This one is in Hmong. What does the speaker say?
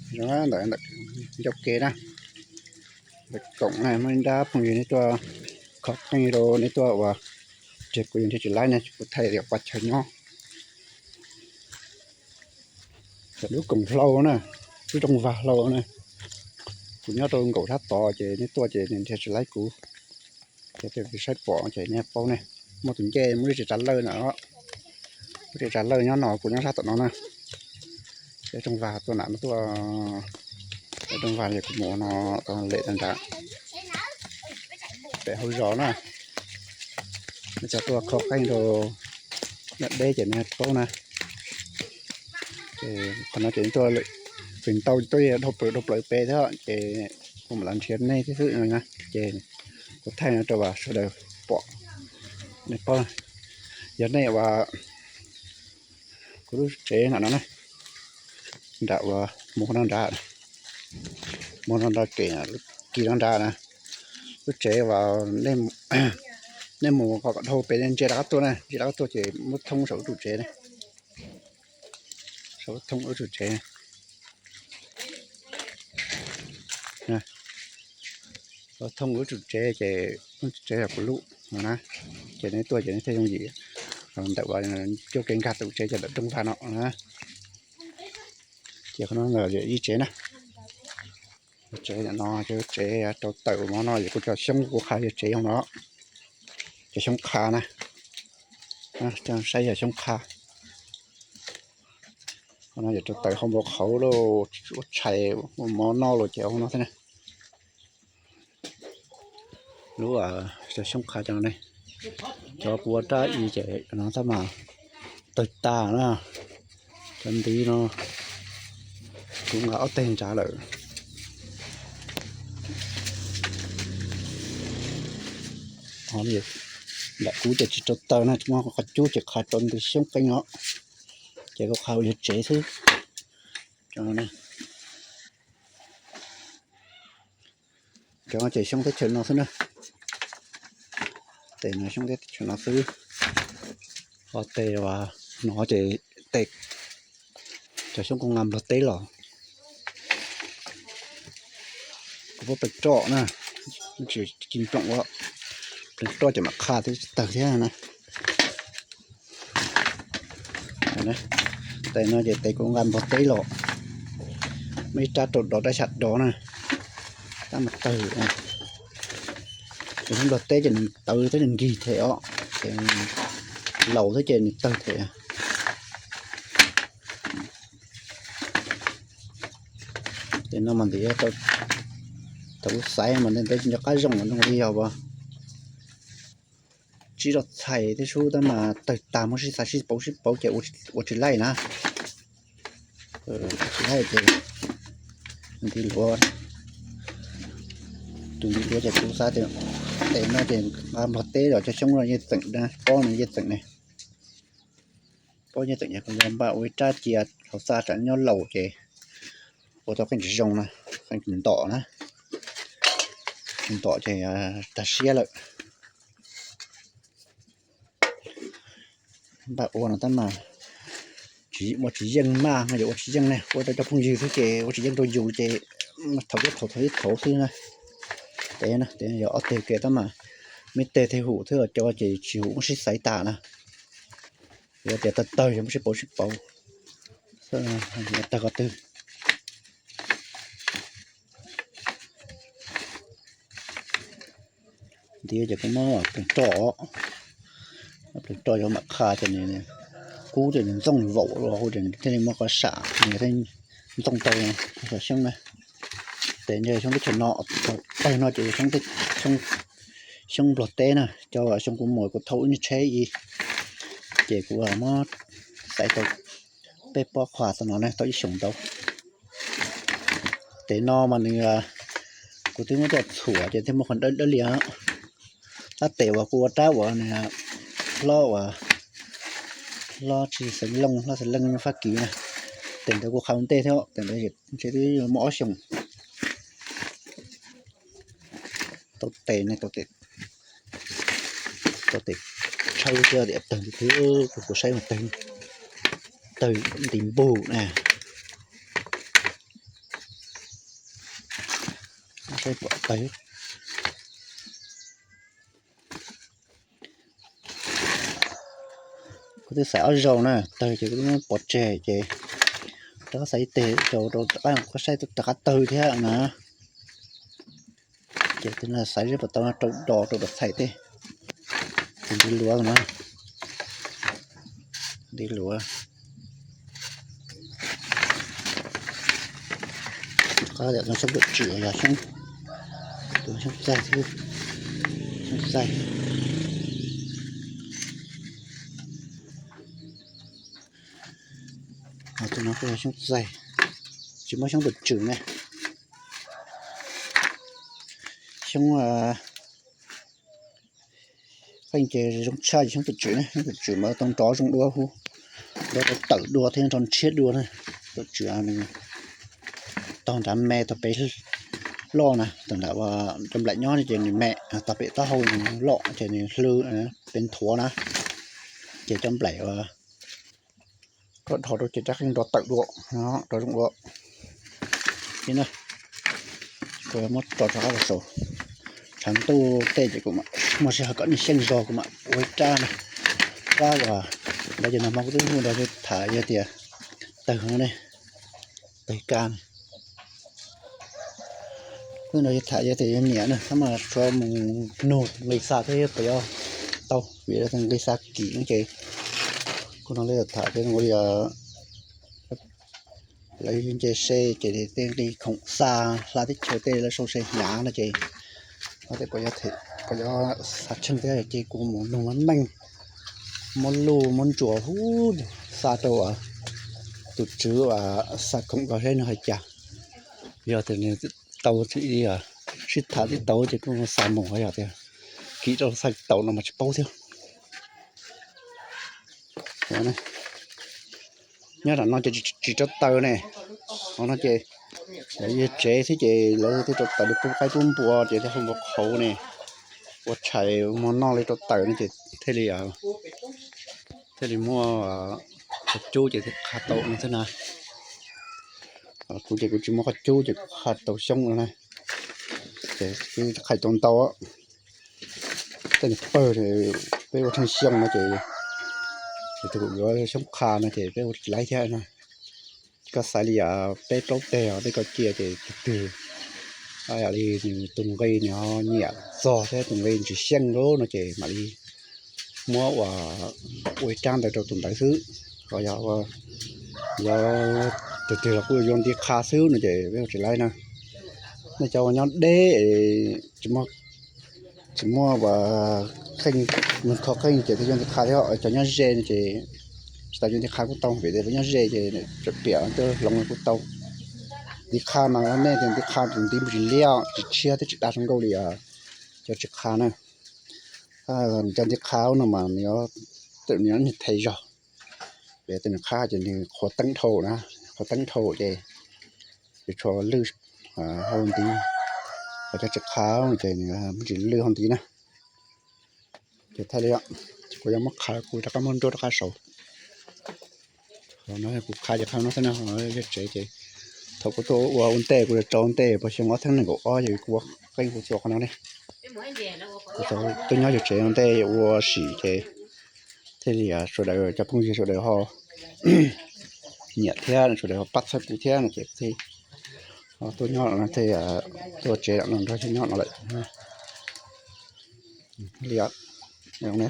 Ntawm ncauj ke na, ntawm koom na, muaj ib nrab phooj ywg neb tuaj kho qeej rau, neb tuaj ua, nrhiav kuv yog nrhiav tsis laib ne, kuv thaij tias pov chaw nyob. Lub koom hlau na, lub rooj vag hlau na, kuv nyob rau nkaum sab tod ces neb tuaj ces nrhiav tsis laib kuv. Ces saib pom ces nej paub ne, muaj tus ncej muaj lub tsev tsav lawj na, lub tsev tsav lawj nyob no, kuv nyob sab tom no na. Ces rooj vag tuaj na, tuaj rooj vag ces kuv mus no, lem rau nrad pem hauv zos na. Neb cov tuaj kho qeej rau nram deb ces neb paub na. Qhov no ces tuaj, feem ntau tuaj dhau plaws, dhau plaws pem thiab ces kuv mam los nrhiav nej thiab xwb na. Ces kuv thaij no rau uas sawv daws pom, nej paub. Yog nej uas, kuv lub tsev no no na, nram uas mus no nrad, mus no nrad kem, kis no nrad na, lub tsev uas nej mus kom dhau pem, ntsia rov qab tuaj na, ntsia rov qab tuaj ces muab thoob saum lub tsev, saum thoob lub tsev, thoob lub tsev ces lub tsev yog kuv lub no na. Ces neb tuaj ces neb thiaj yooj yim ntawm uas ncauj ke nkag tus tsev ces ntawm rooj vag no na. Ces qhov no yog ib tsev na. Tsev no ces tsev rau tawm mov no, yog kuv cov xyoob kuv qha yog tsev zoo no, cov xyoob qha na, saib yog xyoob qha. Qhov no yog rau tawm hauv npau qhauv lauj, ua tshais ua mov noj los ces ua no thiab na. Lub cov xyoob qha cov no ne, cov kuv ua rab i ces no tab mas tawg tas na. Cov ntiv no kuv nqa ob teg ntsav lawm. Nram kuv ces tsis rau tawg na, muab qhov cub ces qha rau ntws xyoob qeej os, ces kuv qha ua yog tsev xwb. Cov no ces xyoob teb chaws no xwb na. Tes no xyoob teb chaws no xwb. Ho tes no ces tes, cov xyoob kuv nqa Nplog teb los. Kuv pub pleev roj na, tsis ci ploom ua, pleev roj ces mam qha thiab tsis tawg thiab na. Tes no ces tes kuv nqa Nplog teb los, muaj ib rab rau dov rab xya dov na, tab mas tawg. Ces Nplog teb ces nws tawv thiab nws nkig them os, ces laus thiab ces nws tawg them. Ces no mas ntawm thaum kuv xaiv mas ntev ntev tsis nco qab zoo zoo li yog as, tsib rau txhais thiab sub tab mas tawg tag, muab sib xaiv sib pauv sib pauv ces ua tsis laij na. Tsis laij ces nti luav, tus nti luav ces kuv xav tias tes no ces nqa Nplog teb los cov xyoob no yeej txeem, pob no yeej txeem ne. Pob yeej txeem ces kuv npaj ua ib rab cia hauv txaj tsam nyob laus ces ua tau qeej tsis zoo na, qeej tsis ntom na, tsis ntom ces tag siab lawm. Npaj ua no tab mas ua tsis yeej maj no, yog ua tsis yeej ne, ua rau cov phooj ywg xwb ces ua tsis yeej rau yus ces thaum tib thaum thaum tib thaum xwb na. Tes no tes yog ob teg kiag tab mas me teg thiaj hum thiab, cov ces tsis hum, muab sib xaiv tas na. Yog tias tawg tawg yog muab sib pauv sib pauv, tawg qhov twg. Nti ces kuv muab pleev roj, pleev roj yuav mam qha ces nws kub ces nws ntxooj vaum los hu ces thiaj li muab qhov sam nws thiaj ntxooj tau xyoob na. Tes ntshe xyoob teb chaws no, tawg no ces xyoob Nplog teb na, cov xyoo kuv mus kuv thauj ib niag tsheb ib, ces kuv muab xaiv tau peb pob qha tau no ne, tau ib xyoos ntau. Tes no mas nws, kuv twb muab coj txhuam ces thiaj muaj qhov dawb dawb lias. Tab tes uas kuv ua rab uas nws hlob uas hlob tsis xeev looj, hlob xeev leej Fab Kis na, tes ntawd kuv qha ua ntej thiab, tes ntawd ntshe twb muaj ob xyoos. Tau tes ne, tau tes tshawb thiab tias tawg nti twb, kuv saib mas tawg, tawg nti npug na. Saib pom tawg. Kuv twb xaiv ob zaug na, tawg ces kuv twb muab pov tseg ces rov qab xaiv ib teg rau, rov qab saib rov qab tawg thiab na. Ces tus no xaiv zeb puas tau no rau dos rau dos txhais tej. Tus ntiv luav no, ntiv luav. Qab tias xyoob tus tswm yog xyoob, tus xyoob txaij thiab, xyoob txaij. Tus no kuj yog xyoob txaij, tsis muaj xyoob tus tswm ne. Xyoob qeej ces zoo tshaj xyoob tus tswm ne, xyoob tus tswm mas tau nrov zoo dua hub, nrov tau tawm dua thiab nrov ntshiab dua na. Tus tswm nws taug nrad me taug pem loj na, thaum ntawd cov nplaim nyob ces nws me, taug pem taub hau nws loj ces nws hlw pem nthuav na, ces cov nplaim ua koj dhos rau ces rab qeej nrov tawm dua, nrov zoo dua. Kuv muab tso rov qab los saum, tshav ntuj tej ces kuv muaj sij hawm kom nej xyeej zog kuv mam ua ib rab na, rab uas ntawd ces nag hmo kuv twb hu nrog yawg tham yog tias tawg ne, tawg kab. Kuv nrog yawg tham yog tias yawg niam na, tab mas tshuav mus nug nqi xa thiab puas yuav tau, vim nqi xa kim no ces kuv nrog lawv tham thiab ua li lawv nce se ces tej nqi khoom xa hla teb chaws tej lawv sau se hnyav no ces, o, puas yuav xa tsheej thiab ces kuv mus nug meej, muab luj muab ntsuas hub xa rau tus tswv xa khoom ko seb nws hais cas. Yog tias nws tau, sib tham tib tau ces kuj xa mus, yog tias kim rau xa tau no mas tsis paub thiab. Nyob ram no ces tsis rau taws ne, no ces lawv yog tsev thiab ces lawv thiaj rau taws li pub qaib pub npua ces thiaj hu npua qhauv ne, ua tshais ua mov noj li rau taws no ces thiaj li, thiaj li muaj qhov cub ces thiaj qha tau no thiab na. Kuv ces kuv tsis muaj qhov cub ces kuv qha tau xyoob no na, ces kuv qha tau ntau. Tej nws pawg peb ua tsheej xyoo no ces, ces tus kuv yuav xyoob qha no ces peb ua tsis laib thiab no. Koj xaiv li peb plaub teg os, tej koj cia ces tus twg yam li nws tus nqi nws ho nyiam txog thiab tus nqi ntsis xyeej lawm no ces mam li muab ua, ua ib rab ntawd rau tus ntawd xwb. Ho yog, yog tus twg los kuj yuav nti qha xwb no ces peb ua tsis laib na. Nej cov uas nyob deb tsis muaj, tsis muaj ua qeej, kho qeej ces thiaj yuav nti qha thiab, cov nyob ze no ces tsis tas yuav nti qha kuj tau vim tias lawv nyob ze ces tseem piam twb hloov kuj tau. Nti qha mas nej tias nti qha tus nti mus tsis liab tsis tshiab thiab tsis dag zoo nkauj li cov tsis qha na. Cov nti qha no mas nws, nws them zog, vim tias nws qha ces nws qhuav teeb dhau na, qhuav teeb dhau ces tsis tshua lwj hau nti. Ho cov tsis qha ces nws muaj tsis lwj hau nti na. Ces thaij li, kuv yuav muab qha kuv rov qab muab nruab rov qab saud. Qhov no kuv qha ces qha no xwb na, yog tsev ces thaum kuv tuaj ua ua ntej kuv tso ua ntej puas xyoo ob txhiab nees nkaum ob ces kuv ua qeej kuv tso qhov no ne. Kuv tau tuaj nyob yog tsev ua ntej ua sim ces thiaj li sawv daws cov phooj ywg sawv daws ho nyiam thiab sawv daws ho pab txhawb kuv thiab no ces thiaj tuaj nyob no thiaj tuaj tsev no nrog yawg nyob no lawm li ne.